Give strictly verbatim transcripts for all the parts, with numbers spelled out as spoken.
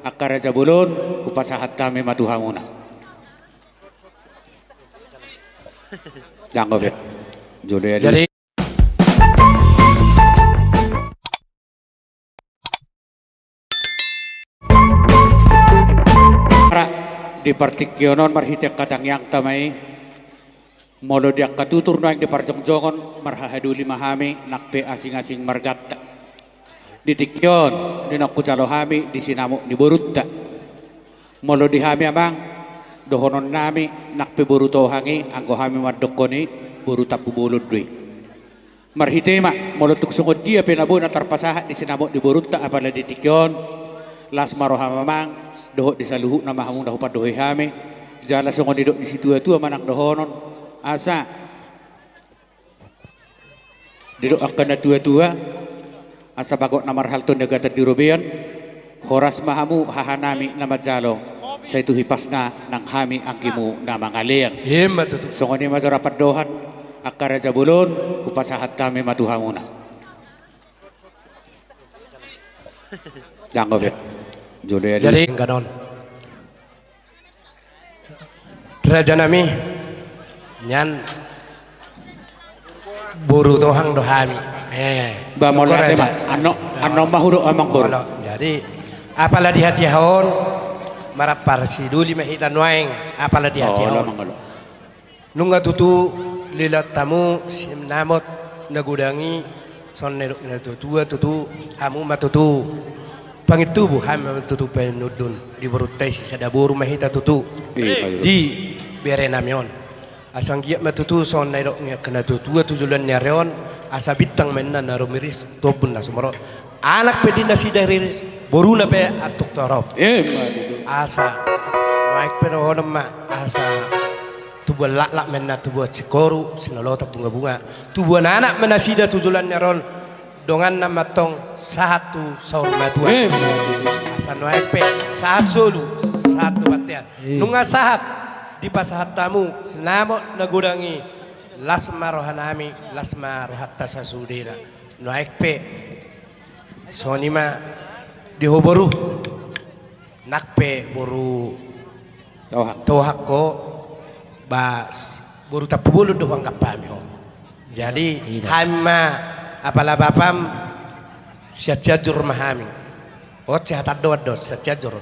Angka raja bolon, hupasahat hami ma tu hamuna. Janggo pe. Jolo ya. Jadi di partingkian on marhite angka tangiangta ma i. Molo di angka tutur nuaeng di parjongjongon, marhahadoli ma hami nang pe asing-asing marganta. Di tingki on, di na hujalo hami di sinamot ni borunta. Molo di hami amang, dohonon nami nang pe boru Tohang i, anggo hami mandokkon i, boru Tampubolon do i. Marhite ma, molo tung songon dia pe na boi na tarpasahat di sinamot ni borunta apala di tingki on, las ma roham amang, dohot di saluhutna ma hamu na hupandohoi hami, jala songon nidok ni situa-tua manang dohonon, asa didok angka na tua-tua, asa bagot na marhalto niagatan di robean, horas ma hamu hahanami na manjalo, sai tu hipasna nang hami anggimu na mangalean. Ima tutu. Songon i ma jora pandohan, angka raja bolon, hupasahat hami ma tu hamuna. Janggo pe. Jolo ya. Jadi, denggan on. Rajanami, nian boru Tohang do hami. Eh, ba molo ate ma, annon, annon ma hudok amang boru. Jadi, apala di hatiha on, marapar sidoli ma hita nuaeng, apala di hatiha on. Nunga tutu leleng hamu sinamot na godang i, songon na nidok ni na tua-tua tutu, hamu ma tutu pangintubu, hami ma tutu panundun, di borunta i sisada boru ma hita tutu. Di berenami on. Asa anggiat ma tutu songon na nidok ni angka na tua-tua tu joloan ni ari on, asa bintang ma inna na rumiris tu ombun na sumorop. Anak pe di nasida riris, boruna pe antuk torop. Asa nuaeng pe dohonon ma, asa tubuan laklak ma inna, tubuan singkoru, sinolotan bunga-bunga. Tubuan anak ma nasida tu joloan ni ari on, donganna ma antong sahat tu saur matua. Asa nuaeng pe sahat solu, sahat tu bontean. Nunga sahat dipasahat hamu sinamot na godang i, las ma rohanami, las ma rohanta sasudena. Nuaeng pe songon i ma di ho boru. Nang pe boru Tohang ho, ba boru Tampubolon do huanggap hami ho. Jadi hami ma apala bapam sian Cianjur ma hami. On sian Hatandoan do, sian Cianjur.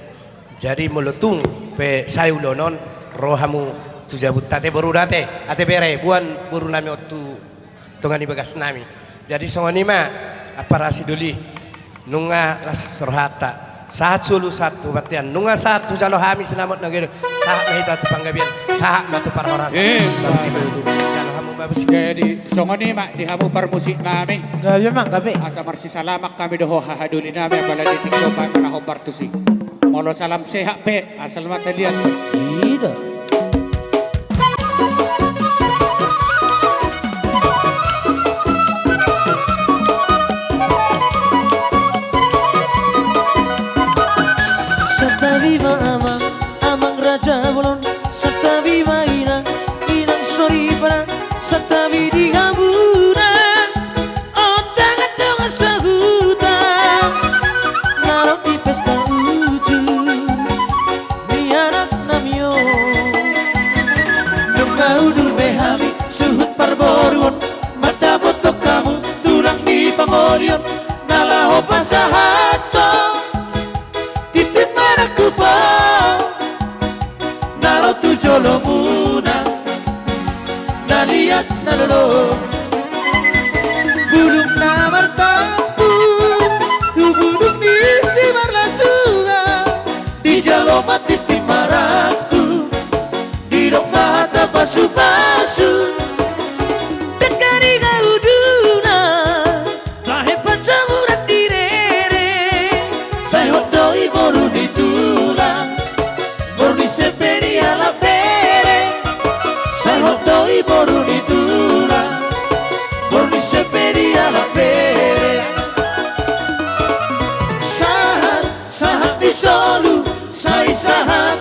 Jadi molo tung pe sae ulaon on, ro hamu tu jabunta ate boru, ate, ate bere, boan borunami on tu tonga ni bagasnami. Jadi songon i ma, ampara sidoli, nunga las rohanta. Sahat solu, sahat tu bontean, nunga sahat hujalo hami sinamot na godang, sahat ma hita tu panggabean, sahat ma tu parhorasan. Jalo hamu ma musik. Jadi songon i ma di hamu parmusiknami. Gabe ma, gabe. Asa marsisalaman hami dohot hahadolinami, apala di tingki on ma na hombar tusi. Molo salam sehat pe, asal ma taliat. Ida. Santabi ma amang, amang raja bolon, santabi ma inang, inang soripada, santabi di hamuna. Ontangan dongan sahuta na ro di pesta uju ni anaknami on. Nunga udur be hami suhut parboruon, mandapothon hamu tulang ni pangolion na laho pasahathon tintin marangkup on na ro tu jolomuna, na liat na lolo. Bulung na martampuk tu bulung ni simarlasuna, dijalo ma tintin marangkup, didok ma hata pasupasu. Denggan i gauduna, tahe panjamuran di rere. Sai hot do i boru ni tulang, boru ni Sempe di Alap Bere. Sai hot do i boru ni tulang, boru ni Sempe di Alap Bere. Sahat, sahat ni solu, sai sahat